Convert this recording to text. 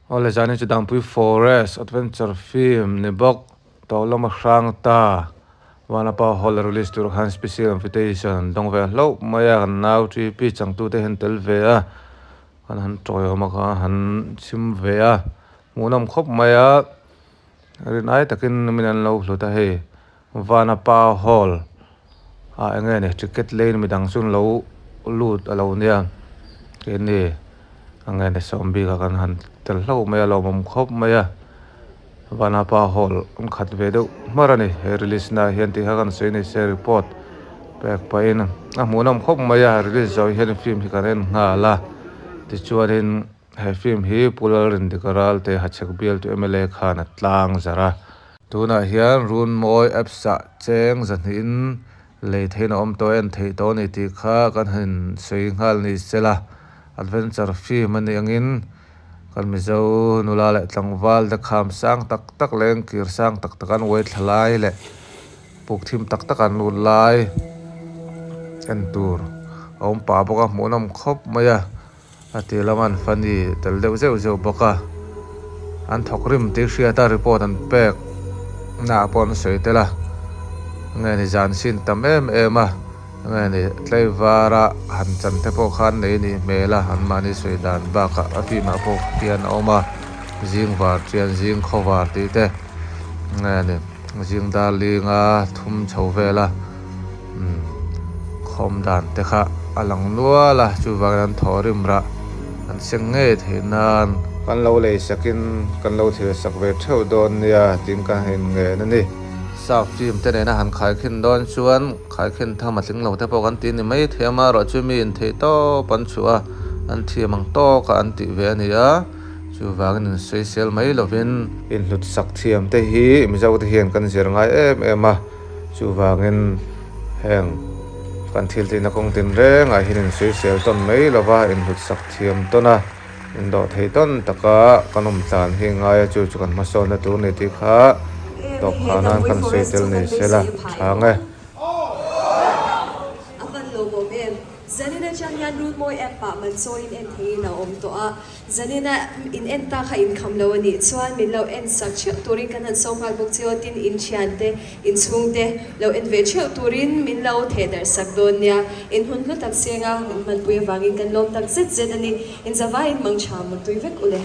Awle zan hi chu Dampui Forest adventure film ni bawk tawh lama hrang ta Vanapa hall a release tur khan special invitation an dawng ve hlauh mai a kan nau T P changtute hi an tel ve a kan han tawiawm a kha han chhim ve a hmuhnawm khawp mai a rinai takin min an lo hlut a hei Vanapa hall ah eng nge ni ticket lane midang chu an lo lut a lo nia keini a nge ni sawm bik ah kan han tel hlauh mai a lawmawm khawp mai a Vanapa hall an khat ve deuh hmar a ni he release na ah hian tih kha kan sawi ni se report pek pahin a hmuhnawm khawp mai a release zawh hian film hi kan en nghal a tichuanin he film hi Pu Lalrindika Ralte Hachhek bialtu mla khan a tlang zarh a. Tunah hian Runmawi apps ah cheng zahnihin lei theihin a awm tawh a, en theih tawh a ni tih kha kan han sawi nghal ni sela, adventure film a nih angin kan Mizo nula leh tlangval te kham sang tak tak leh engkir sang tak tak an uai thla lai leh puk thim tak tak an lut lai en tur a awm pah bawk a, hmuhnawm khawp mai a. A ti lama an funny tel deuh zeuh zeuh bawk a, an thawk rim tih hriat a report an pek naah pawh an sawi tel a, nge ni zan sin tam em em a, nge ni tleivara han chan te pawh khan nei nih hmel a, anmahni sawi dan bakah a film ah pawh khian a awm a, zing var chian zing khaw var tih te, nge ni zing darlinga thum chho vel a. Umm khawm dan te kha a lang nual a chuvangin an thaw rim rah an seng ngei theih nan. Kan lo lei sakin kan lo thil sak ve theuh dawn nia tiin ka han ngen a ni. Sap film te nena han khaikhin dawn chuan khaikhin tham a tling lo te pawh kan ti ni mai thei a, amaherawhchu mi intheih tawp an chhuah a, an thiam ang tawk a an tih ve a ni a, chuvangin insawisel mai lovin. Inhlut sak thiam te hi Mizo te hian kan zir ngai em em a. Chuvangin heng kan thil tihna kawng tinrengah hian insawisel tawn mai lova inhlutsak thiam tawn a, indawh thei tawn taka kan awm tlan hi ngai a, chu chu kan hmasawnna tur ni tih kha tawp phah nan kan sawi tel ni sela chhang e. A van lawmawm em? Zanin atang hian Runmawi app ah Manchawiin en theiin a awm tawh a. Zanina in en ta kha in kham lo a nih chuan min lo en sak theuh turin kan han sawm nghal bawk che aw, tin in thiante, in chhungte lo en ve theuh turin min lo theh darh sak dawn nia. In hun hlu tak senga min hmanpui avangin kan lawm tak zet zet a ni. In zavaiin mangtha mutui vek ule.